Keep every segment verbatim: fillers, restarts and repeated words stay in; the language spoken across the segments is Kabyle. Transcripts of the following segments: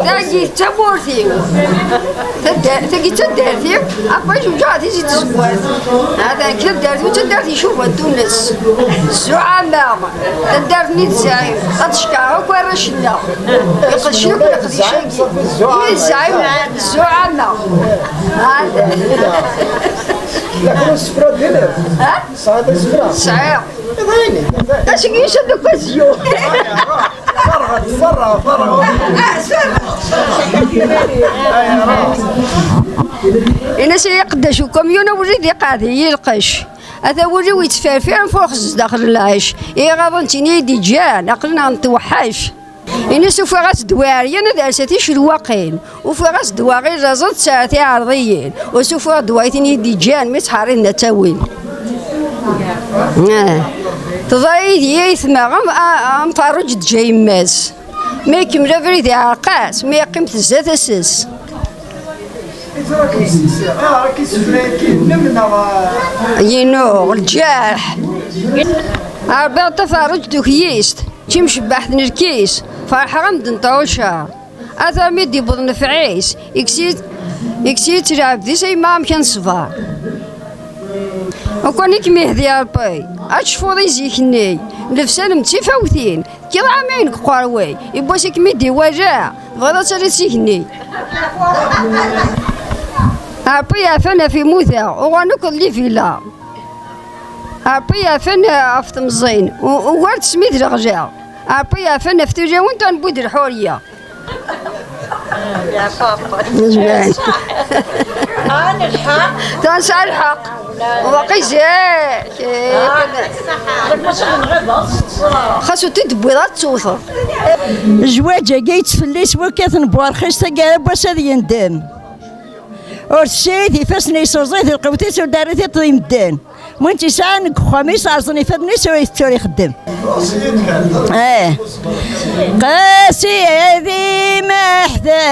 Tagi d tamurt-iw. Tadda-, tagi d taddart-iw, après jewǧeɣ di Tizi Tezwart. Hada nekk taddart-iw d taddart icuban Tunes. Zzuɛama, taddart-nni d zɛim, ad teckeṛ akk arrac-nneɣ. Iqedcen akk leqdic-agi. I zɛim, zzuɛama. Hada. Laqen isefra dinna? Ha? Tesɛiḍ isefra? Sɛiɣ. Iḍ-ini. Asmi yusa-d ukazyu. Ferɣet, ferɣet, ferɣet. Ini-as i iqeddac ukamyun, a wlidi, qɛed-iyi lqecc. Ata wul-iw yettferfir am fuxeẓ zdaxel n lɛecc. Iɣaḍen ttini i d-iǧǧan, aql-aneɣ netweḥḥec. Ini-as ufiɣ-as-d wa ɛeryan ad alsat icelwaqin. Ufiɣ-as-d wa ɣilaẓen tesɛa tiɛerḍiyin. Ur s-ufiɣ-d wa i tin i d-iǧǧan mi ttḥerriden ad tt-awin. Ah. Teḍra yid-i ayetma am, a-, am Ferruǧ teǧǧa yemma-s. Ma ikemmel abrid iɛreq-as, ma yeqqim tezza tasa-s. Inu, lǧerḥ. Ɛebbaɣ taferruǧt tukyist, d timcebbaḥt n lkis, ferḥeɣ-am-d n tɛuca. Ata mi d-iwweḍ nnfeɛ-is, ikkes-iyi-tt, ikkes-iyi-tt lɛebd-is, a yemma amek ad neṣber. Ukan i kem-ihdi Ṛebbi, ad tecfuḍ i zik-nni, llebsa-m d tifawtin, tekkiḍ ɛamayen deg uqerway, yiwwas i kem-id-iwala, tebɣiḍ ad taliḍ s igenni. Ṛebbi yeɛfan ɣef imuda, uɣalen akk d livila. Ṛebbi yeɛfan ɣef temẓin, u-, ugar tesmid leɣla. Ṛebbi yeɛfan ɣef tulawin, tura newwi-d lḥuriya. Yeɛfa Ṛebbi. Zwan. Sɛan lḥeqq. Tura nesɛa lḥeqq. Waqil zik. Xas ur t-id-tewwiḍ ad tewteḍ. Zzwaǧ-agi yettfellis wekkat n buṛxis, taggara n wass ad yendem. Ur tessirid ifassen-is, ur ẓid lqewt-is, ur d-terri tiṭ i medden. Win tt-yesɛan deg uxxam-is, rẓen ifadden-is, ur itett ur ixeddem. Eh. Qasi di meḥda,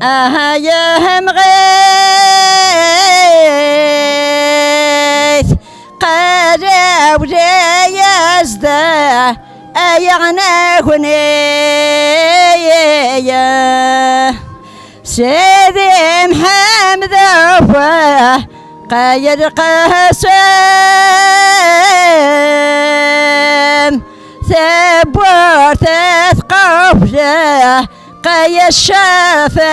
aha yemɣit, qaraw la yazda, ay aɣnagni. Sidi Mḥemmed Ufa, Qayed Qasem, tawwurt tqubel, Qayed Cafeɛ,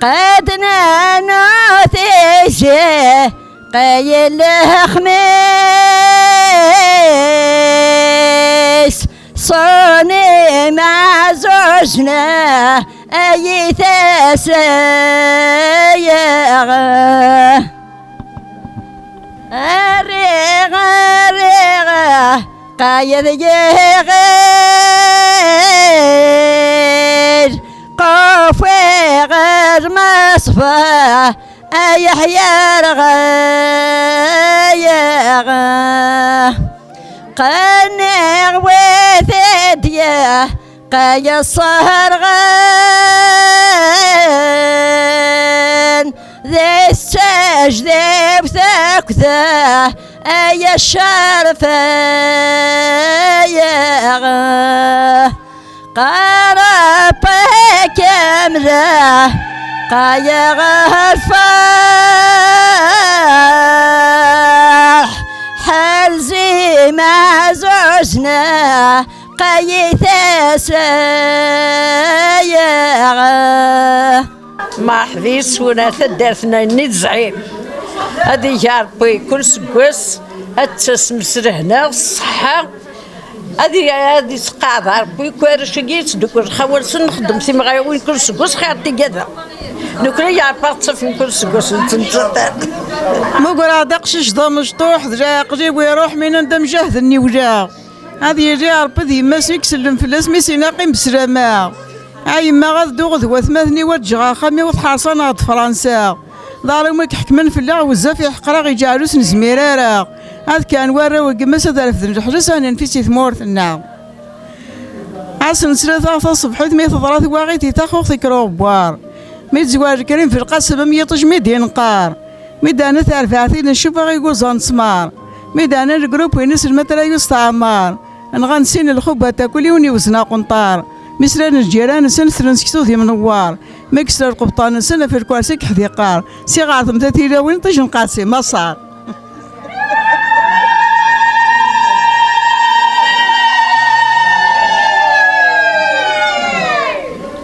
qed nanu tizi, Qayed Lexmis, ṣuni mazujna, ay tasayeɣ. Arriɣ, arriɣ, Qayed yiɣil, qufiɣ ar maṣfa, ay ḥyar ɣayeɣ. Qenniɣ wetedya, Qayed ṣerɣen, di ttajdiwt akda, ay acarfayeɣ. Qaraṭ kamla, Qayed ɣer lferḥ, ḥelzi mazuzna, Qayed tasayeɣ. Maḥdi suna taddart-nni d zɛim. Ad ig Ṛebbi kul seggas, ad tasem s lehna, s ṣṣeḥḥa. Ad i-, ad isqeɛḍ Ṛebbi kul arrac-agi yettdukul lxawa-nsen, nxeddem timɣarawin kul seggas, xir tigada. Nekkni yeɛreq ad ttafem kul seggas, nettmettat. Mmugreɣ-d aqcic d amecṭuḥ, d leɛqel-iw iruḥ, mi nnan-d amjahed-nni wlaɣ. Ad yili Ṛebbi d yemma-s i isellen fell-as, mi s-inaqim beslama. A yemma, ad dduɣ d watmaten-iw, ad ǧǧeɣ axxam-iw, tḥerṣ-aneɣ-d Fransa. Ḍarim i iḥekmen fell-aɣ bezzaf, iḥeqer-aɣ, iǧeɛl ur s-nezmir ara. Ad kkren warraw n yemma-s ad refden leḥles, ad nenfis i tmurt-nneɣ. Ass n ttlata taṣebḥit, mi teḍra twaɣit, di taxuxt ikker uɣebbar. Mi d-zwer Lkrim Belqasem am yiṭij mi d-inqar. Mi d-rna tarbaɛt i d-ncuf aɣ iguẓa n ttmar. Mi d-rna legrup-ines lmatla yusteɛmar. Nɣan sin lxubat akk, ul yiwen iwzen aqenṭar. Mi slan lǧiran-nsen, slen seksu d imnewwar. Mi yesla lqebṭan-nsen, ɣef lkersi i yeḥdiqar. Si ɣer temda tilawin, ṭij n qasi, maṣar.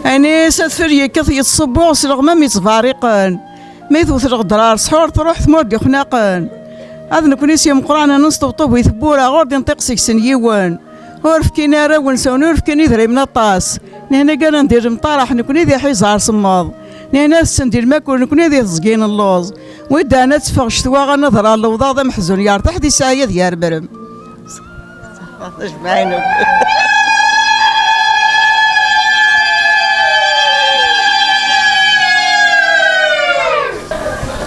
Anis adfel yekkat yettṣubbuɣ s leɣmam yettberriqen. Mi tewwet lɣedra ar ṣḥur, truḥ tmurt d-ixnaqen. Ad nekni s yimeqqranen nesṭebṭub i tewwura, ur d-inṭiq seg-sen yiwen. Ur fkin arraw-nsen, ur fkin idrimen aṭas. Nihna gganen di lemṭareḥ, nekni di ḥiẓer semmeḍ. Nihna tessen di lmakul, nekni di teẓgi n lluẓ. Wi d-ɛna ad teffeɣ ccetwa, ad naḍer ar lewḍaḍ, ameḥzun yertaḥ, di sɛaya ad yerbrem. Jmaɛin akk.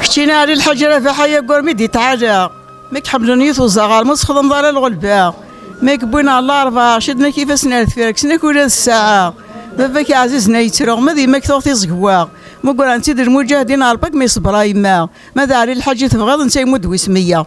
Keččini Ɛli Lḥaǧ Rabaḥ, ay aggur mi d-ittɛala. Mi k-ḥemmlen yit uzaɣar, ma ur txedmeḍ ara lɣelba. Mi k-wwin ɣer larebɛa, cidden-ak ifassen ar deffir, kksen-ak ula d ssaɛa. Baba-k ɛzizen ay yettru, ma d yemma-k tuɣ tiẓegwa. Mmugren-tt-id lmuǧahdin, Ṛebbi ad kem-iṣebber a yemma. Ma d Ɛli Lḥaǧ i tebɣiḍ, netta yemmud wis meyya.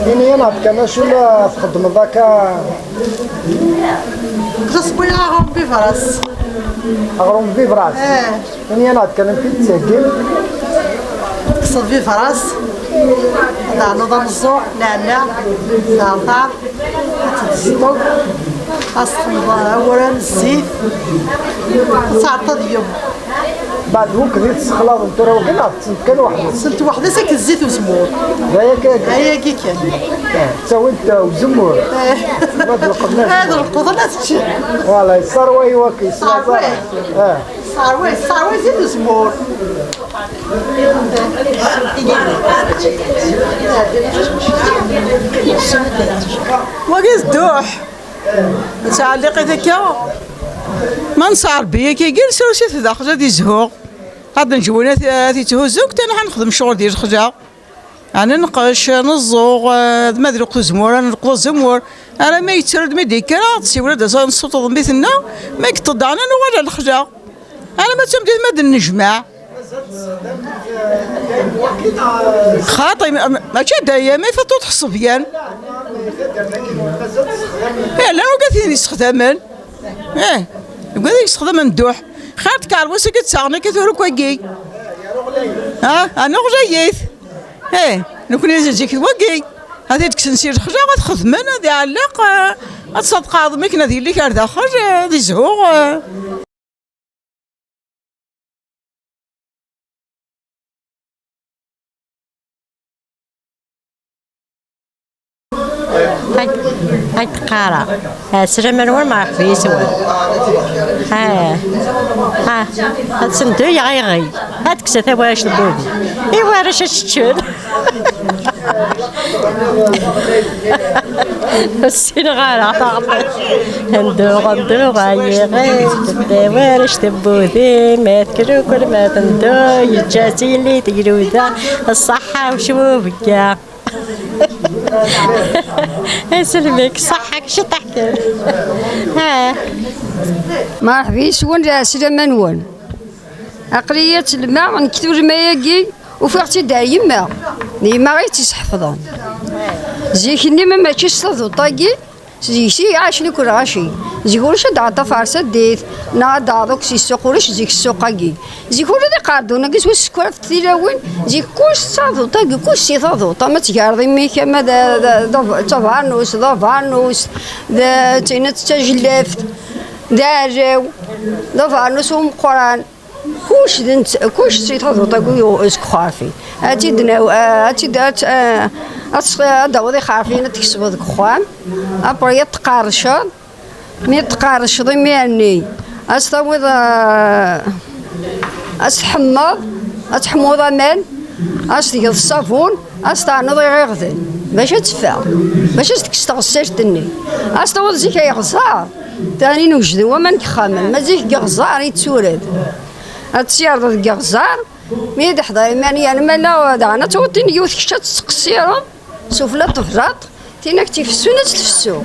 Ini-aneɣ-d kan acu la txeddmeḍ akka. Ɣas walaɣ aɣrum bibras. Aɣrum bibras? Eh. Ini-aneɣ-d kan amek i d-tettheggim. Tekkseḍ bibras, ad teɛnuḍ ameẓẓuɣ, leɛla, leɛṭer, ad teẓṭuḍ, ad teṭṭfeḍ awren, zzit, ad tɛeṭṭeḍ yem. Beɛd wekked i tessexlaḍem tura wagi neɣ tettent kan weḥd-s? Tettent weḥd-s akked zzit uzemmur. D aya kan? Ayagi kan. Eh, ttawint, eh, uzemmur. Eh. Ma d lqeḍ-, ad lqeḍen ad ččen. Voilà, yesserway wakk, yesserway. Yesserway. Eh. Yesserway, yesserway zzit uzemmur. Wagi d dduḥ. Nettɛelliq-it akka. Ma nesɛa Rebbi akka, nesserwes-it daxel ad izhu. Ad neǧwin ad, ad itthuzzu, ktan ad nexdem ccɣel di lexla. Ad nenqec, neẓẓuɣ, eh, ma d lweqt uzemmur, ad nleqḍ azemmur. Arma yettru-d mi d-yekker, ad tsiwel ad as-nsuṭeḍ mi tenna, ma yeṭṭeḍ daɣen ad nuɣal ar lexla. Arma d tameddit ma d-nnejmaɛ. Xaṭi, ma, ma, mačči dayem, ma ifeṭṭu tḥeṣṣebyan. Eh, llan wigad i ten-yessexdamen. Eh, wigad i yessexdamen dduḥ. Xir tkeṛṛust-agi d taɣni akka tura akk wagi. Ah, a nuɣlayit. Eh, nekni zik d wagi. Ad t-id-kksen si lexla, ad xedmen, ad iɛelleq, eh, ad tṣedqeḍ, mi akken ad yelli kra daxel, eh, ad izhu, eh. Ay, ay, teqqar-aɣ. Ah, sslam-nwen, merḥba yes-wen. Ah, ah, ad senduyeɣ ayɣi. Ad kkseɣ tawarect n wudi. I warrac ad ččen. Ur ssineɣ ara taɣeṭṭ. Nduɣ, nduɣ, ay iɣi, tedda warrac n wudi, ma tekrukul, ma tendu, yeǧǧa-tt yelli tegruda, ṣṣeḥḥa ucwubegga. Aselmek, ṣṣeḥḥa-k ciṭaḥ kan. Ah. Merḥba yes-wen, lɛeslama-nwen. Aql-iyi ad tlema, nekk tulma-agi ufiɣ-tt-id ar yemma. D yemma i tt-isḥefḍen. Zik-nni ma mačči s taduṭ-agi, zik si ɛacen-ik lɣaci. Zik ulac ad d-tɛeṭṭa fersaddit, neɣ ad d-tɛeḍ akk si ssuq, ulac zik ssuq-agi. Zik ula d iqerdun-agi s wis sekra f tilawin, zik kullec s taduṭ-agi, kullec si taduṭ, ama tgerḍ imi-k, ama d, d, d, d tabarnust, d abarnus, d, d tin d tajellaft, d arraw, d abarnus umeqqran. Kullec d nett-, kullec si taduṭ-agi seg uxerfi. Ad tt-id-naw-, ad tt-id-, ad tt-, ad tt-, ad d-tawiḍ ixerfiyen ad tkesbeḍ deg uxxam. Après ad tqerrceḍ. Mi tqerrceḍ imir-nni, ad s-tawiḍ, eh, ad s-tḥemmeḍ, ad tḥemmuḍ aman, Ad s-tgeḍ ṣṣabun, ad s-ternuḍ iɣiɣden, bac ad teffeɣ, bac ad s-tekkes teɣsert-nni. Ad s-tawiḍ zik ay ɣẓer, tani newjed i waman deg yexxamen, ma zik deg iɣẓer yettured. Ad tt-yerḍeḍ deg iɣẓer, mi d-iḥḍer iman-, yani ma la daɣen ad tawiḍ tin yiwet kečč ad tettqessireḍ, sufella teblaṭ, tin ak-tt-ifessun ad tt-tfessu.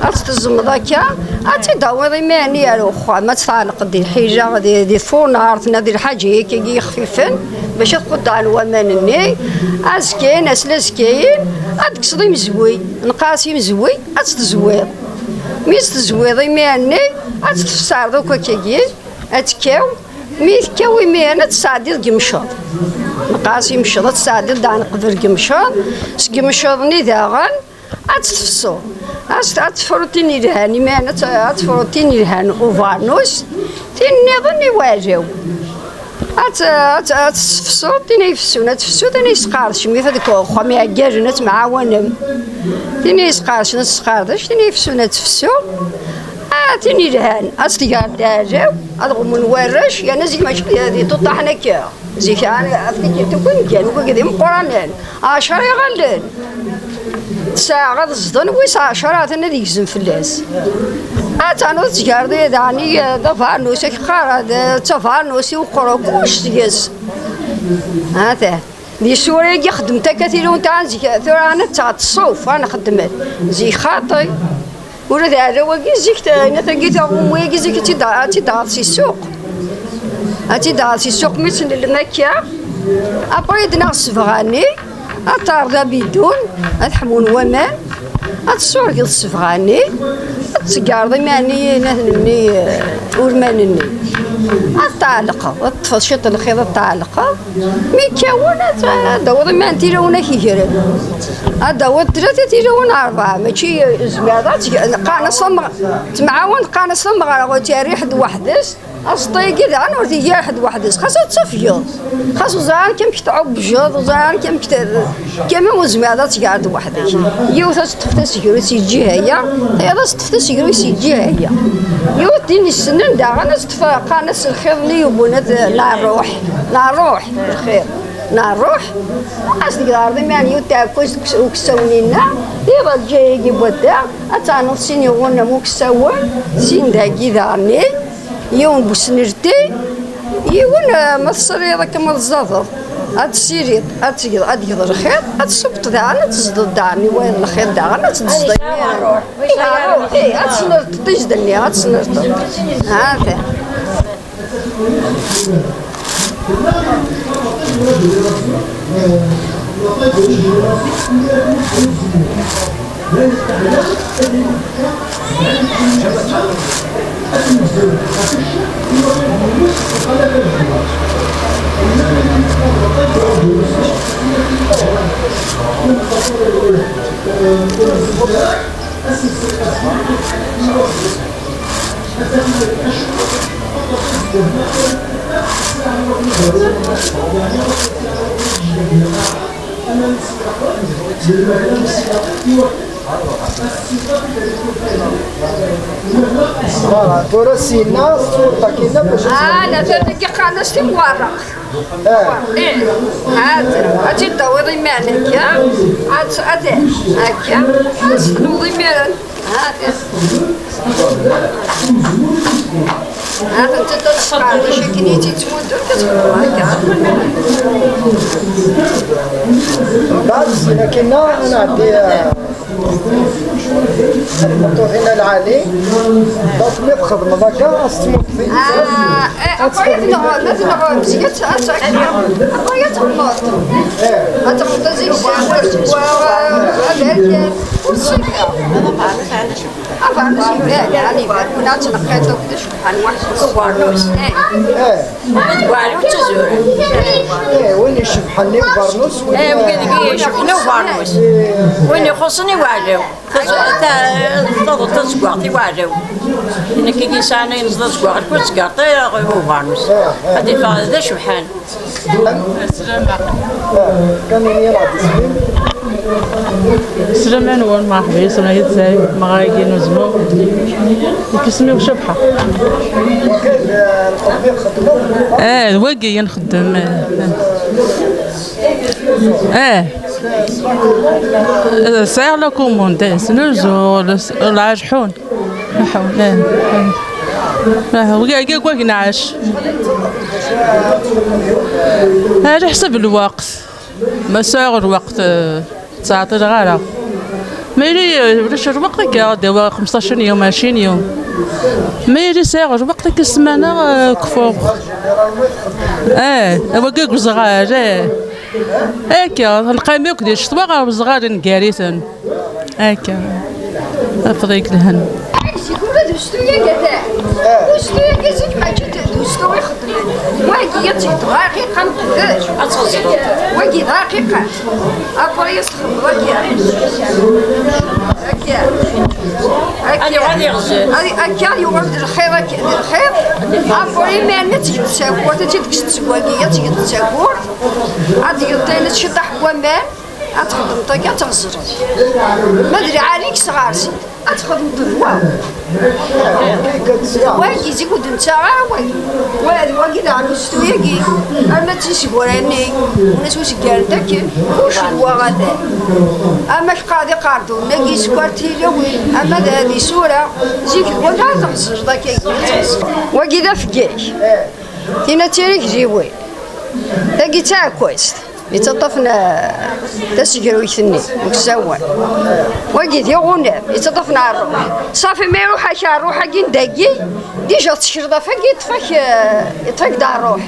Ad tt-teẓẓmeḍ akka, ad tt-id-tawiḍ imir-nni ar uxxam, ad tt-tɛelqeḍ di lḥila, di, di tfunart, neɣ di lḥaǧa akkagi yexfifen, bac ad quddɛen waman-nni. Azekka-yin, ass n azekka-yin, ad d-tekkseḍ imezwi, neqqar-as imezwi, ad tt-tezwiḍ. Mi tt-tezwiḍ imir-nni, ad tt-tfesreḍ akk akkagi, ad tekkaw. Mi tekkaw imiren, ad tt-tesɛeddiḍ deg imceḍ. Neqqar-as imceḍ, ad tt-tesɛeddiḍ daɣen qbel deg imceḍ. Seg imceḍ-nni daɣen, ad tt-tefsuḍ. Ad tt-, ad tefruḍ tin yelhan, imiren ad tt-, ad tefruḍ tin yelhan ubarnus, tin nniḍen i warraw. Ad tt-, ad tt-, ad tt-tefsuḍ, tin ay ifessun ad tefsu, tin ay yesqerdcen, mi fad deg uxxam iɛeggalen ad temɛawanem. Tin ay yesqerdcen ad tesqerdec, tin ay ifessun ad tefsu. Ah, tin yelhan, ad tt-tgeḍ d aɛdaw, ad ɣummen warrac, yerna zik mačči d iṭuṭṭaḥen akka. Zik, ɛni, ɣef tikkelt akk i neggan, akk d imeqqranen. Ɛecra iɣallen. Tesɛa ad ẓden, wis ɛecra atan ad yegzem fell-as. Ad ternuḍ ad tgerḍ daɣen i, d abarnus, ak qqar, d, d tabarnus i uqerru, kullec seg-s. Ha-t-an. Di ssura-agi xeddmet akka tilawin, tura zik, tura ad taɣ-d ṣṣuf, ad nxeddmet. Zik xaṭi. Ula d aɛdaw-agi zik, t-, inat-agi taɣummu-agi zik ad tt-id-, ad tt-id-taɣeḍ si ssuq. Ad tt-id-taɣeḍ si ssuq mi tt-nellem akka. Après ad d-naɣ ssebɣa-nni, ad taɣeḍ abidun, ad ḥmun waman, ad tessurgeḍ ssebɣa-nni, ad tṣeggreḍ iman-nni, inat-nni, eh, urman-nni. Ad tɛelqeḍ, ad teṭṭfeḍ ciṭ n lxiḍ ad tɛelqeḍ. Mi kkawen, ad, ad d-tawiḍ iman n tilawin ak igren. Ad d-tawiḍ tlata tilawin, rebɛa, mačči, eh, zemreḍ ad teg-, qqaren-as tameɣ-, temɛawan, qqaren-as tameɣra, ur tt-yerri ḥedd weḥd-s. Aẓeṭṭa-agi daɣen ur t-igi ara ḥedd weḥd-s, xas ad tafgeḍ. Xas ur ẓriɣ amek, amek tɛubbjeḍ, ur ẓriɣ amek, amek t-, kama ur zmireḍ ad tgeḍ weḥd-k. Yiwet ad teṭṭef tasegrut si lǧiha-ya, tayeḍ ad teṭṭef tasegrut si lǧiha-ya. Yiwet din issnen daɣen ad teṭṭef, qqaren-as lxiḍ-nni yewwen ad, n ṛṛuḥ, n ṛṛuḥ, lxiḍ, n ṛṛuḥ. Ad s-tgeḍ imi yiwet tɛekkazt ukessawen-inna, tayeḍ ar lǧiha-agi n wadda, ad ternuḍ sin iɣunen am ukessawen, sin dagi daɣen. Yiwen n usnerti, yiwen, eh, ma tesriḍ akka ma tẓadeḍ, ad tessiriḍ, ad tgeḍ, ad tgeḍ lxiḍ, ad tṣubbeḍ daɣen, ad tezdeḍ daɣen i wayeḍ lxiḍ daɣen, ad tezdeḍ. Ihi, ad tesnerteḍ tizda-nni, ad tesnerteḍ. Ha-t-an. Voilà, tura syenna, s tmeṭṭa-kina bac ad... Ah, la, tagi qqaren-as timwerreqt. Eh. Eh, ad, ad tt-id-tawiḍ iman akka, ad, ad, akka, ad s-tnuḍ imiren. Ha-t-an. Ha-t-an, ad tesqerdec akken i tt-ittmuddu, ad txedmeḍ akka. Mbeɛd, syin akkin-a, ad nɛeddi, eh, lmeṭṭuḥ-inna lɛali. Donc, mi txedmeḍ akka, ad tettmuqeḍ. Ah, eh, après, ad tenɣ-, ad tenɣ-, mezg-, ad tt-, ad tt-, après, ad txedmeḍ. Eh. Ad txedmeḍ azigsig, ad tewwaɣ, eh, aberkan, ur ssineɣ. Abeṛnus yebɛed, yeɛni, iban, ad tneqqiḍ akk d acebḥan waḥed deg ubeṛnus. Eh. Eh. Waɛli ur ttazuren. Eh, win icebḥen i ubeṛnus, win... Eh, win i icebḥen i ubeṛnus. Win ixuṣṣen i waɛlaw. Taẓ-, ta-, taḍ-, tazeggaɣt i waɛlaw. Nekk i yesɛan ayen tazeggaɣt, kul tezgaɣt, eh, i ubeṛnus. Eh, eh. Ad iffeɣ d acebḥan. Sslam-nwen, merḥba yes-wen, ay tezhay, meɣ agi n uzemmur. Deg isem-iw Cabḥa. Eh, d wagi i nxeddem, eh. Eh, sɛiɣ la commande, eh, snuzuɣ, lɛaǧḥun. Lɛaǧḥun, eh. Ah, wagi, wagi, wagi nɛac. Ɛla ḥsab lweqt. Ma sɛiɣ lweqt, eh, ur ttɛeṭṭileɣ ara. Ma yili, eh, ulac lweqt, akka ad d-awiɣ xemseṭṭac n yum, ɛecrin yum. Ma yili sɛiɣ lweqt, akka ssmana, eh, kfuɣ. Eh, wagi deg uzɣal, eh. Akka, lqayma akk di ccetwa ɣer uzɣal ngar-iten. Akka. Afḍi yelhan. Zik ula d ustu-agi ata. Ustu-agi zik mačči d ustu i xeddmen. Wagi ad tt-id-, daqiqa n qbel. Wagi daqiqa. Après ad txedmeḍ akka. Akka. Akka. Ad yuɣal d lxir, akka, d lxir. Après, imir-nni ad tgeḍ takurt, ad tt-id-tekkseḍ seg wagi, ad tgeḍ takurt. Ad tgeḍ ayen ad tceddeḥ deg waman, ad txedmeḍ akka, ad tɣezreḍ. Ma d lɛali, kkes ɣer-s, ad txedmeḍ d wa. Wagi zik ur d-nettaɣ ara wagi. Wa d wagi daɣen ustu-agi, arma d tiseggra-nni, ur as-ur seggarent akken, kullec d wa atan. Ama k-, qad iqerdun-agi, skwar tilawin, ama d, d isura, zik d wa ad tɣezreḍ akka. Wagi d afeggag. Tina d tirigziwin. Tagi d taɛekkazt. Yettaṭṭafen, eh, tasegruyt-nni, deg usawal. Wagi d iɣunam, yettaṭṭafen ɣer rruḥ. Ṣafi, ma iruḥ-ak ɣer rruḥ-agi n dagi, dija tettekleḍ ɣef wagi, yeṭṭef-ak, eh, yeṭṭef-ak-d ɣer rruḥ.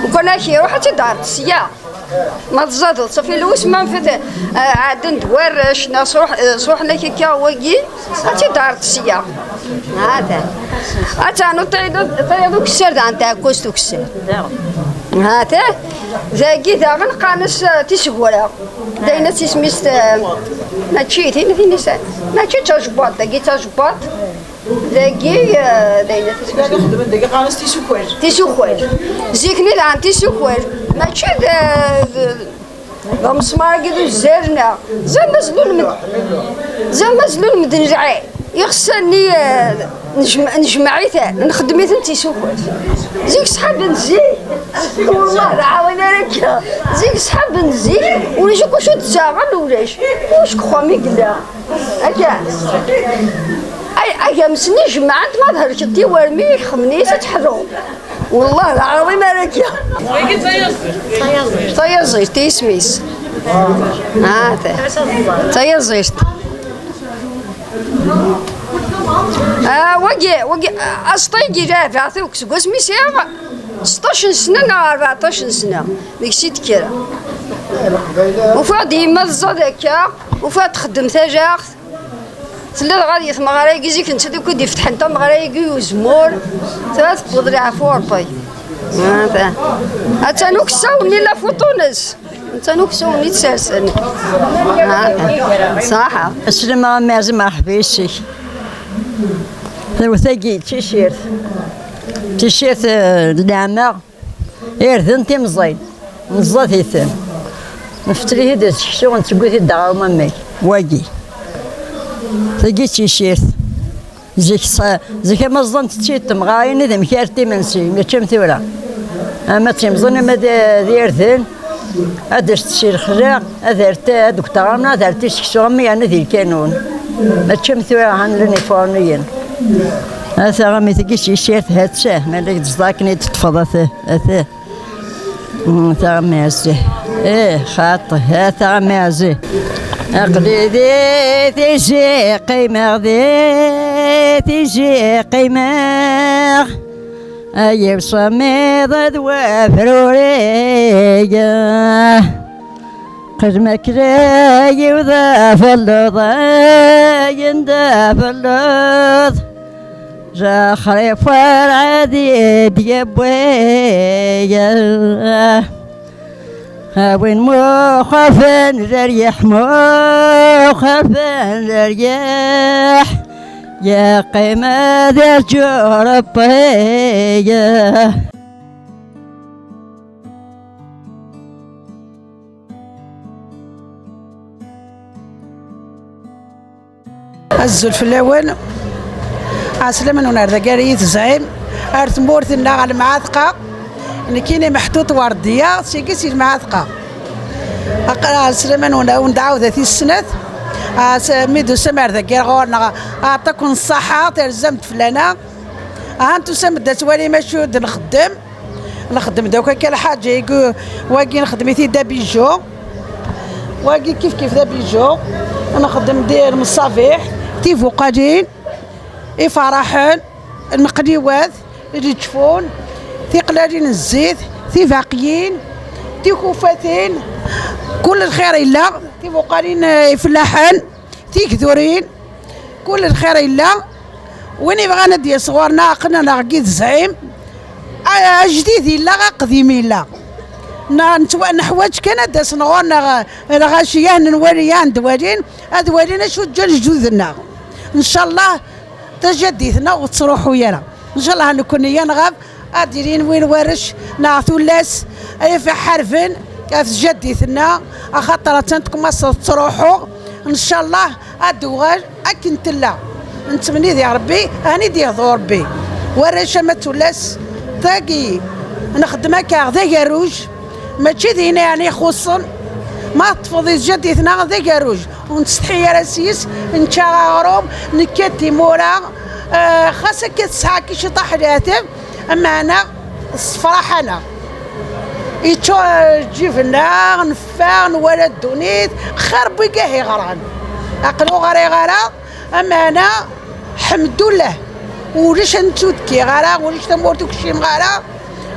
Lukan ak iruḥ, ad tt-id-terreḍ sya. Ma tẓadeḍ, ṣafi, lewsma n fad, eh, ɛedden-d warrac, neɣ sruḥ-, eh, sruḥen-ak akka wagi, ad tt-id-terreḍ sya. Hata. Ad ternuḍ tayeḍ, tayeḍ ukessar, daɣen taɛekkazt ukessar. Hata. Dagi daɣen qqaren-as, eh, tiseggra. D ayen ad tismis, eh, mačči, tin, tin is-, mačči d tajebbaṭ, dagi d tajebbaṭ. Dagi, eh, d ayen ad tismis. Dagi xeddmen, dagi qqaren-as tisukal. Tisukal. Zik-nni daɣen tisukal. Mačči d, d, d amesmar-agi d uzzar-nneɣ. Zama zlul med-, zama zlul medden lɛin. Iɣsan-nni, eh, nejm-, nejmeɛ-iten, nxeddem-iten d tisukal. Zik ṣḥaben zik, wallah lɛaḍim ara akka. Zik ṣḥaben zik, ulac akk acu d-ttaɣen, ulac. Ulac deg uxxam i yella. Akka. Ay, agamsen-nni jemɛen-t, ma thelkeḍ tiwermi, xemni-s ad teḥlu. Wallah lɛaḍim ara akka. Tayazirt i yisem-is. Ah, ta-, tayazirt. Ah, wagi, wagi, aẓeṭṭa-agi leɛbeɣ-t akk seg wasmi sɛiɣ seṭṭac n sna neɣ rbeɛṭac n sna, deg-s i d-kkreɣ. Ufiɣ-d yemma teẓẓad akka, ufiɣ-d txeddem talaɣt. Tella dɣa di tmeɣra-agi zik, netta akk i d-ifetḥen tameɣra-agi i uzemmur, tura tewweḍ leɛfu Ṛebbi. Ata. Attan uksaw-nni, la fuṭu-ines. Attan uksaw-nni tsersen. Ata. Ṣaḥa. Aslem a Maɛzi, merḥba yes-k. Tagi d tissirt. Tissirt, eh, n leɛmer. Irden timẓin, neẓẓad-iten. Nfettel-it-id seksu, nesseww-it-id ɣer umamag. Wagi. Tagi d tissirt. Zik s-, zik ama ẓẓant-tt-id temɣarin d amek ar timensi, mačči am tura. Ama d timẓin, ama d, d irden, ad as-tessi lexla, ad ar-, ad deg taɣamna, ad ar-t-i seksu, am yerna di lkanun. Mačči am tura, han llan ifuṛniyen. Ata, a mmi, tagi s tissirt, ha-tt-a, ma la yettẓaken i d-teṭṭfeḍ, ata, ata. Mm, taɣmazi. Eh, xaṭi, ha taɣmazi. Aql-i di tizi qqimeɣ, di tizi qqimeɣ. Ay imṣemmiḍ d wafruri. Qedmek d ayen d afelluḍ, ayen d afelluḍ. Jaxrif werɛad i d-yewwi. A win muxafen leryaḥ, muxafen leryaḥ, yeqqim ad irǧu Ṛebbi. Azul fell-awen. Ɛeslama-nwen ar dagi ara yi-tezɛim, ar tmurt-nneɣ, ar Lemɛatqa. Nekkini Meḥtut Werdiya, sigi si Lemɛatqa. Aql-aɣ Sliman wen-, wen-d-ɛawda tis snat. Ah, s-, mi d-tusam ar dagi ar ɣur-neɣ, aɛṭiken ṣṣaḥa, terzam-d fell-aneɣ. Aha, tusam-d ad twalim acu d-nxeddem. Nxeddem-d akk akka lḥaǧa, igu-, wagi nxeddem-it-id d abiju. Wagi kif kif d abiju. Nxeddem-d lmeṣabiḥ, tibuqalin, ifaraḥen, lmeqliwat, leǧfun, tiqlalin n zzit, tibaqyin, tikufatin, kul lxir yella, tibuqalin, eh, ifellaḥen, tigdurin, kul lxir yella. Win yebɣan ad d-yas ɣur-neɣ, aql-aneɣ deg tezɛim. A-, ajdid yella, aqdim yella. Na-, nettwa-, neḥwaǧ kan ad d-asen ɣur-neɣ, eh, lɣaci, ad nwali, ad d-walin, ad walin acu ǧǧan lejdud-nneɣ. Ncallah, tajaddit-nneɣ ur tettruḥu ara. Ncallah, nekkni ad nɣab, ad d-ilin win warrac neɣ tullas ay iḥarben ɣef tjaddit-nneɣ, axaṭer attan tkumaṣ tettruḥu. Ncallah, ad d-tuɣal akken tella. Nettmenni di Rebbi, ad d-yehdu Rebbi. Warrac ama d tullas, tagi nxeddem akka d agerruj, mačči d ayen yeɛni ixuṣṣen. Ma teṭṭfeḍ di tjaddit-nneɣ d agerruj, ur nettsetḥi ara s-yes, nečča aɣrum, nekka-d timura, eh, xas akka tesɛa kra ciṭaḥ n leɛtab, ameɛna tessefraḥ-aneɣ. Yeččur lǧib-nneɣ, neffeɣ, nwala ddunit, xir n wigah yeɣran. Aql-i ur ɣriɣ ara, ameɛna, ḥemdullah, ulac ad nettu-d-kkiɣ ara, ulac tamurt ur kcimeɣ ara.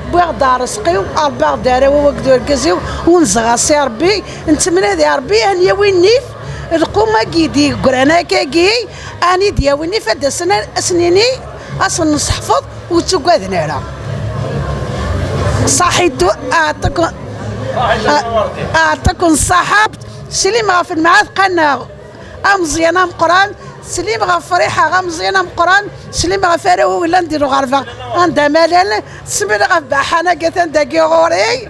Wwiɣ-d rrezq-iw, rebbaɣ-d arraw-iw akked urgaz-iw, unzeɣ-as i Rebbi, nettemnadi Rebbi ad n-yawi nnif, lqum-agi d-yeggran akkagi, ad n-id-yawi nnif, ad d-asen, ad s-nini, ad sen-nesseḥfeḍ, ur ttuggaden ara. Ṣaḥit, aɛṭiken, aɛṭiken ṣṣaḥa, slim ɣef lemɛatqa-nneɣ. Ameẓyan ameqqran, slim ɣef Friḥa, ameẓyan ameqqran, slim ɣef arraw-iw yellan di lɣerba. Anda ma llan, slim ɣef Baḥan-agi atan dagi ɣur-i.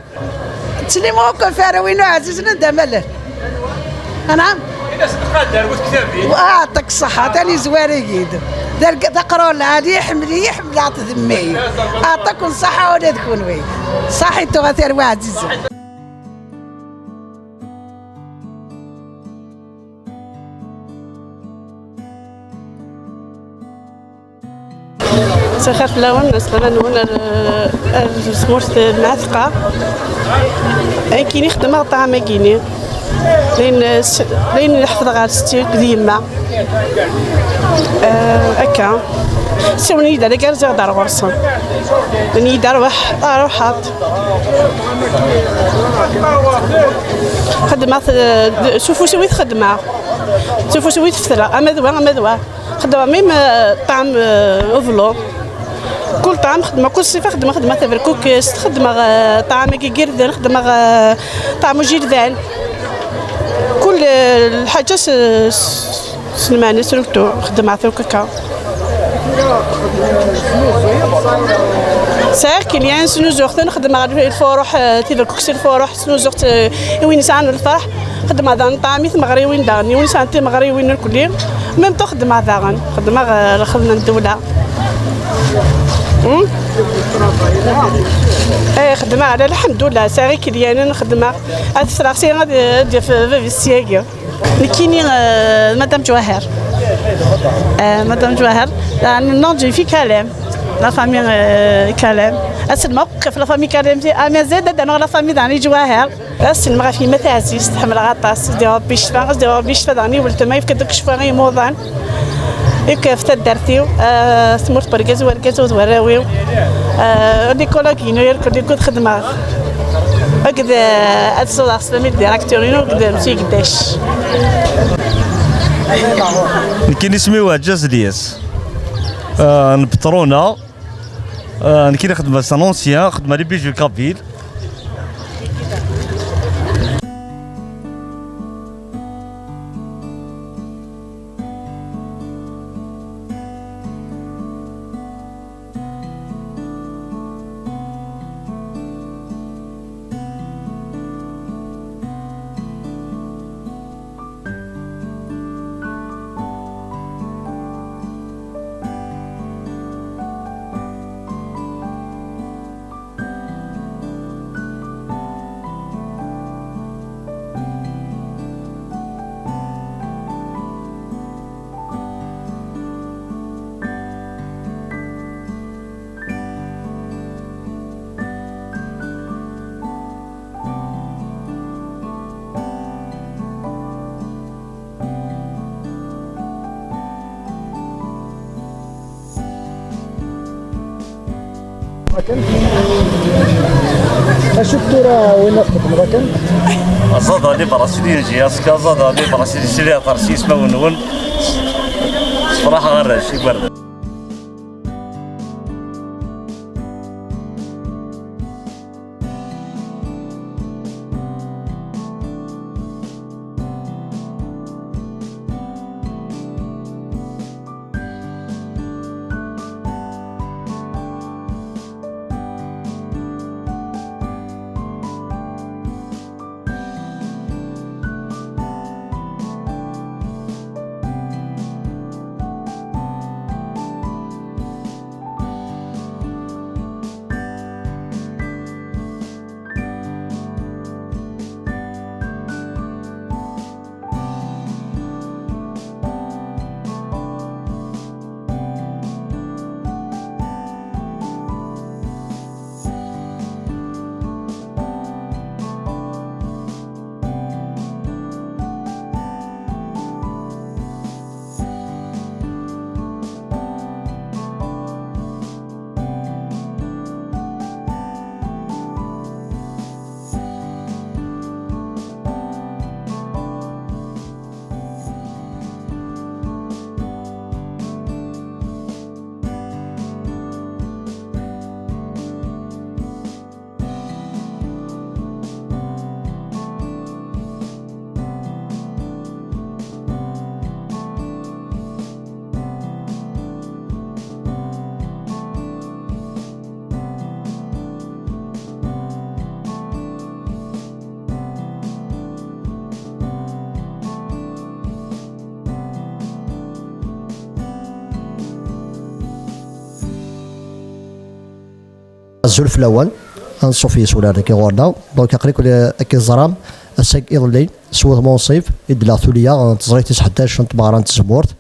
Ttlimuɣ akk ɣef arraw-inu ɛzizen anda ma llan. Anɛam? Aɛṭik ṣṣeḥḥa, atan yezwar-iyi-d. D arg-, d aqrur lɛali, iḥemmel-iyi, ḥemmleɣ-t d mmi. Aɛṭik ṣṣeḥḥa ula d kunwi. Ṣaḥit tuɣa tarwa ɛzizen. Sxir fell-awen, slan-nwen ar, ar tmurt n Lɛetqa. Akken i xeddmeɣ ṭṭɛam-agi-ni. Layen s-, layen ḥefḍeɣ ar setti d yemma. Eh, akka. Siwen-iyi-d ar agar ziɣ d ar ɣur-sen. Nni-yi-d arwaḥ, arwaḥ. Xeddmeɣ, eh, s ufus-iw i t-xeddmeɣ. S ufus-iw i t-fetleɣ, ama d wa, ama d wa. Xeddmeɣ même, eh, ṭṭɛam, eh, ubelluḍ. Kul ṭṭɛam xeddmeɣ, kul ṣṣifa xeddmeɣ, xeddmeɣ taberkukest, xeddmeɣ, eh, ṭṭɛam-agi n yirden, xeddmeɣ, eh, ṭṭɛam ujildan. Kul, eh, lḥaǧa s, s, s lmeɛna, s luktu, xeddmeɣ-t akk akka. Sɛiɣ clients, snuzuɣ-ten, xeddmeɣ lfuruḥ, eh, tiberkukest, lfuruḥ, snuzuɣ-tt, eh, i win yesɛan lferḥ. Xeddmeɣ daɣen ṭṭɛam i tmeɣriwin daɣen, i win yesɛan timeɣriwin irkelli. Même temps xeddmeɣ daɣen, xeddmeɣ, eh, lxedma n ddewla. Hmm? Eh, xeddmeɣ, ala, lḥemdullah, sɛiɣ ikelyanen, xeddmeɣ. Ad ffreɣ sya, ad, ad yaf bab-is syagi. Nekkini, eh, Madame Ǧwaher. Eh, Madame Ǧwaher, eh, le nom d'une fille Kalem. La famille, eh, Kalem. Aselma akk ɣef la famille Kalem, ah, mazal ad d-anuɣ la famille daɣen Ǧwaher. Aselma ɣef yemma taɛzizt, ḥemmleɣ aṭas. Ad s-d-yawi Rebbi ccfa, ad s-d-yawi Rebbi ccfa daɣen i weltma, yefka-d akk ccfa i imuḍan. Akk ɣef taddart-iw, eh, tmurt n wergaz, wergaz d warraw-iw. Eh, l'écologue-inu irkel akked xeddmeɣ. Akked, eh, ad ṣuḍeɣ s famille directeur-inu akked Monsieur Geddac. Nekkini isem-iw Ɛeǧǧaz Lyas. Eh, n Petrona. Eh, nekkini xeddmeɣ s un ancien, xeddmeɣ les bijoux kabyles. Acu tura win ad txedmeḍ akken? Aẓaḍ Ali Brasili, Jiaska, aẓaḍ Ali Brasili, sili aṭer s yismawen-nwen. Sefraḥeɣ arrac, igerdan. Azul fell-awen, anṣuf yes-wen ar dagi ɣur-neɣ. Donc, aql-iken, eh, akken teẓram, ass-agi iḍelli, s wudem unṣib, i d-tella tulya n teẓrigt tis ḥdac n tmeɣra n tzemmurt,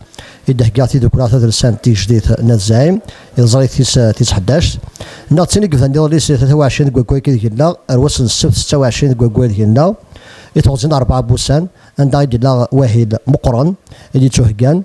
i d-thegga tidukkla tadelsant tigejdit n At Zɛim, i teẓrigt tis, tis ḥdac. Neɣ d tin i iban iḍelli s tlata u ɛecrin deg waggur-agi deg nella, ar wass n ssebt setta u ɛecrin deg waggur deg nella, i teɣzi n rebɛa n wussan, anda i d-yella wahil meqqren, i d-yettuheggan.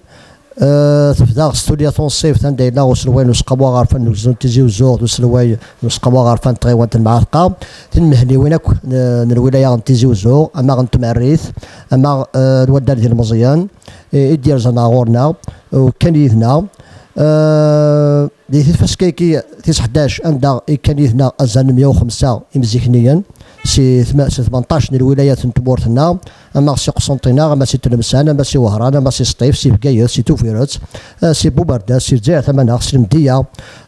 Eh, tebda s tulya tunṣibt anda yella uselway n useqqamu aɣerfan n ugezdu n Tizi Uzzu, d uselway n useqqamu aɣerfan n tɣiwant n Mɛatqa, tinmehliwin akk n, n lwilaya n Tizi Uzzu, ama n Tmerrit, ama, eh, n waddal d ilmeẓyen, i, i d-yerzan ɣer ɣur-neɣ, u kkan yid-neɣ. Eh, di tfaska-agi tis ḥdac, anda i kkan yid-neɣ azal n meyya u xemsa imzikniyen, si tma-, si tmenṭac n lwilayat n tmurt-nneɣ, ama si Qsenṭina, ama si Tlemsan, ama si Wehran, ama si Sṭif, si Bgayet, si Tubiret, eh, si Bumerdas, si Lezzayer Tamaneɣt, si Lemdeyya,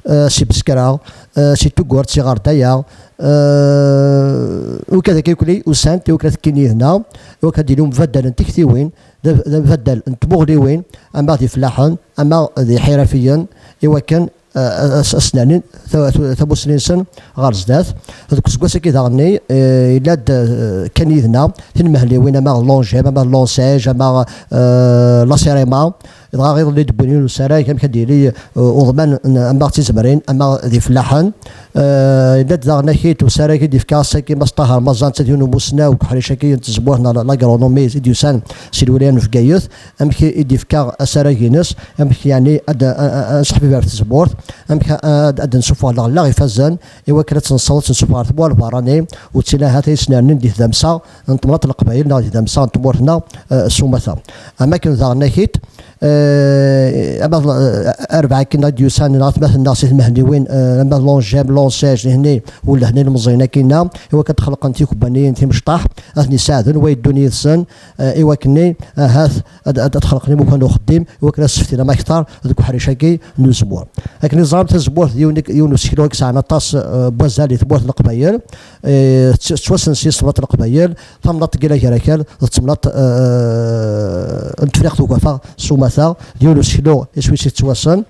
eh, si Beskra, eh, si Tugurt, si Ɣerdaya, eh, ukad akka yukli usant, i wakken ad kkin yid-neɣ, i wakken ad d-yili umbaddal n tiktiwin, d, d ambaddal n tmuɣliwin, ama d ifellaḥen, ama d iḥirafiyen, i wakken eh, as-, as-nernin ta-, ta-, tamussni-nsen ɣer zdat. Deg useggas-agi daɣen-nni, eh, yella-d, eh, kan yid-neɣ tinmehliwin, ama d l'ONGEM, ama d l'ONSEJ, ama, eh, la CEREMA. Dɣa iḍelli d-wwin yiwen usarag, amek ad d-yili, eh, uḍman n, ama d tizemrin, ama d ifellaḥen. Eh, yella-d daɣen akit usarag i d-yefka ass-agi Mass Ṭaher Maẓan, d yiwen n umussnaw deg uḥric-agi n tzemmurt neɣ l'agronomie i d-yusan si lwilaya n Bgayet. Amek i d-yefka asarag-ines, amek yeɛni ad, a, a, a, ad nseḥbib ɣef tzemmurt, amek a, ad, ad nsuffeɣ leɣla ifazen, i wakken ad tt-nessaweḍ ad tt-nsuffeɣ ɣer tmura n lberrani, u d tin ahat ay yesnernin di tdamsa n temnaḍt n Leqbayel neɣ di tdamsa n tmurt-nneɣ, eh, s umata. Am akken daɣen akit, eh, ama d, eh, arbaɛ akken i d-yusan neɣ atmaten-nneɣ si tmehliwin, eh, ama d l'ONGEM, l'ONSEJ, nehni, u lehni ilmeẓyen akkinna, i wakken ad xelqen tikebbaniyin timecṭaḥ, ad ten-iseɛden, wa yeddun yid-sen, eh, i wakken-nni, ahat, ad, ad, ad xelqen imukan n uxeddim, i wakken ad seftin ama kter deg uḥric-agi n uzemmur. Akken i teẓram, tazemmurt d yiwen, yiwen n useklu i yesɛan aṭas, eh, n wazal di tmurt n Leqbayel. Eh, tettw-, tettwassen s yisem n Leqbayel, tamnaḍt n Gila Gar Akal, d temnaḍt, eh, n Tefriqt Ugafa s umata, d yiwen n useklu iswi-s i tettwassen.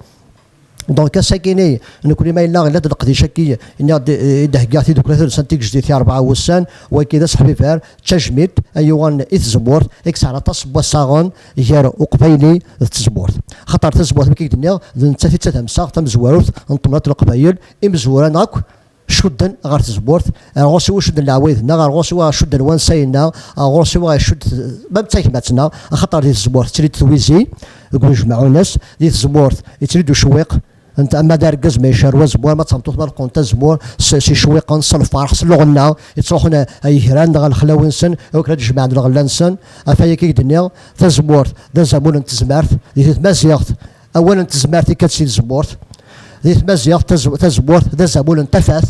Donc, ass-agi-ni, nekni ma yella, yella-d leqdic-agi, nniɣ-d, eh, i d-heggiɣ tidukkla tadelsant tigejdit i rebɛa wussan, wagi d aseḥbiber, d tajmilt, ay yuɣalen i tzemmurt, i yesɛan aṭas n wassaɣen gar uqbayli d tzemmurt. Axaṭer tazemmurt, amek i k-d-nniɣ, d nettat i d tadamsa tamezwarut n temnaḍt n Leqbayel, imezwura-nneɣ akk cudden ɣer tzemmurt, ar ɣur-s i wa cudden leɛwayed-nneɣ, ar ɣur-s i wa cudden wansayen-nneɣ, ar ɣur-s i wa icudd, ma d tagmat-nneɣ, axaṭer di tzemmurt tettili-d twizi deg unejmaɛ-ines, di tzemmurt yettili-d ucewwiq, Anta, ama d argaz ma icerrew azemmur, ama d tameṭṭut ma leqqent azemmur, s, s icewwiqen, s lferḥ, s lɣenna, yettruḥun a, a yegran neɣ a lexlawi-nsen, i wakken ad jemɛen lɣella-nsen. Ɣef wayagi i k-d-nniɣ, tazemmurt d azamul n tezmert, di tmaziɣt, awal n tezmert ikka-d si tzemmurt, di tmaziɣt, taz-, tazemmurt d azamul n tafat,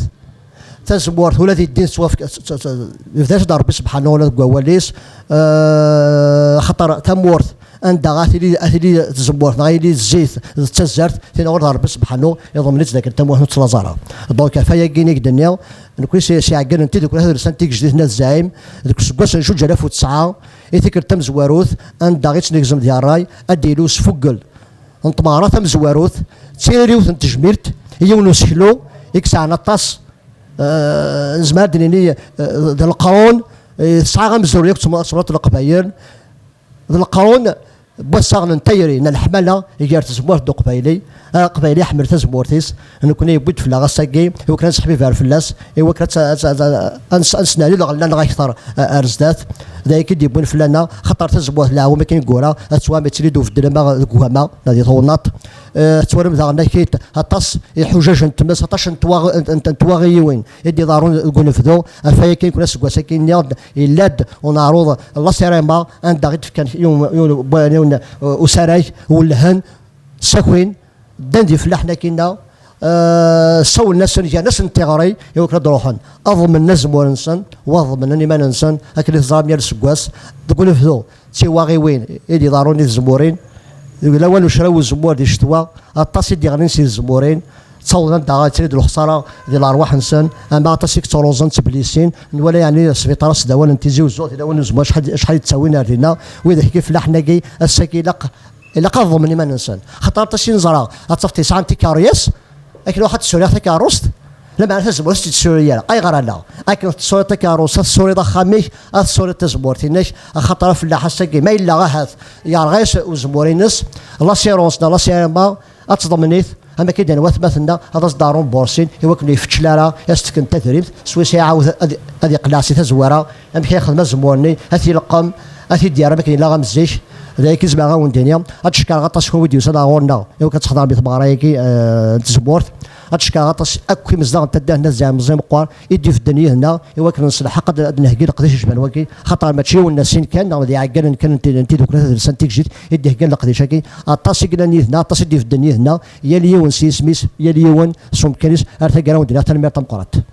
tazemmurt ula di ddin tettwafk-, t-, t-, t-, yebda-tt-id Ṛebbi sebḥanu ula deg wawal-is, eh, axaṭer tamurt anda ad tili, ad tili tzemmurt neɣ ad yili zzit d tazzart, tin ɣur-d Ṛebbi sebḥanu, iḍmen-itt dakken tamurt ur tettlaẓ ara. Donc, ɣef wayagi i k-d-nniɣ, nekni s, s iɛeggalen n tiddukla tadelsant tigejdit n At Zɛim, deg useggas n zuǧ alaf u tesɛa, i tikkelt tamezwarut, anda i tt-negzem di ṛṛay, ad d-yili usfuggel n tmeɣra tamezwarut, d tiririt n tejmilt i yiwen n useklu i yesɛan aṭas, eh, nezmer ad d-nini, eh, d leqrun, eh, tesɛa amezruy akked tm-, tmurt n Leqbayel, d leqrun n wassaɣen n tayri, n leḥmala gar tzemmurt d uqbayli. Aqbayli iḥemmel tazemmurt-is, nekni yewwi-d fell-aɣ ass-agi, i wakken ad nesseḥbiber fell-as, i wakken ad, ad, ad, ad, ad nes-, ad nesnali lɣella-nneɣ akter, eh, ar zdat. D ayagi i d-yewwin fell-aneɣ, xaṭer tazemmurt leɛwam akken i yura, ad tettwalim yettili-d ubeddel ama deg ugama, neɣ di twennaḍt. Eh, tettwalim daɣen akit aṭas iḥujajen n tmes, aṭas n twaɣ-, n, n, n twaɣiyiwin i d-iḍerrun deg unebdu. Ɣef wayagi, nekni aseggas-agi nniɣ-d, yella-d uneɛruḍ n la Sirema, anda i d-fkan yiwen, yiwen, yiwen, yiwen, uh, usarag, wellhen, ssakin, ddan d ifellaḥen akkinna, uh, ssawlen-asen, gan-asen tiɣri i wakken ad d-ruḥen, ad ḍemnen azemmur-nsen, u ad ḍemnen iman-nsen, akken i teẓram yal aseggas, deg unebdu, d tiwaɣiwin i d-iḍerrun i tzemmurin, deg lawan ucraw uzemmur di ccetwa, aṭas i d-yeɣlin si tzemmurin, ttawḍen anda ara yettili-d lexsara di lerwaḥ-nsen, ama aṭas i yettruẓen d teblissin, nwala yeɛni sbiṭar asdawal n Tizi Uzzu, di lawan n uzemmur acḥal, acḥal i d-ttawin ar dinna, widak i ifellaḥen-agi, ass-agi ilaq, ilaq ad ḍemnen iman-nsen. Xaṭer aṭas i neẓra, ad tafeḍ yesɛan tikeryas, akken ruḥ ad tessuriɣ takeṛṛust, lameɛna tazemmurt ur tt-id-tessuri ara. Ayɣer ala? Akken tessuriḍ takeṛṛust, ad tessuriḍ axxam-ik, ad tessuriḍ tazemmurt-inek, axaṭer afellaḥ ass-agi, ma yella ahat yerɣa-yas uzemmur-ines, l'assurance neɣ la C M A, ad tḍemmen-it, am akken i d-nnan watmaten-nneɣ, ad as-d-rrumbursin, i wakken ur ifeččel ara, ad as-d-fken tadrimt, swayes iɛawed ad, ad iqleɛ si tazwara, amek ara yexdem azemmur-nni, ad t-ileqqem, ad t-id-yerr am akken yella am zik. D ayagi i zemreɣ ad wen-d-iniɣ. Ad d-cekkreɣ aṭas kunwi i d-yusan ɣur-neɣ, i wakken ad tḥeḍrem di tmeɣra-agi, eh, n tzemmurt. Ad d-cekkreɣ aṭas akk imezdaɣ n taddart n At Zɛim Meẓẓi Meqqar i d-ibedden yid-neɣ, i wakken ad nselḥeq ad, ad d-nheggi leqdic icban wagi, xaṭer mačči yiwen neɣ sin kan, neɣ d iɛeggalen kan n tid-, n tiddukla tadelsant tigejdit i d-iheggan leqdic-agi. Aṭas i yellan yid-neɣ, aṭas i d-ibedden yid-neɣ, yal yiwen s yisem-is, yal yiwen s umkan-is, ar taggara wen-d-iniɣ tanemmirt tameqqrant.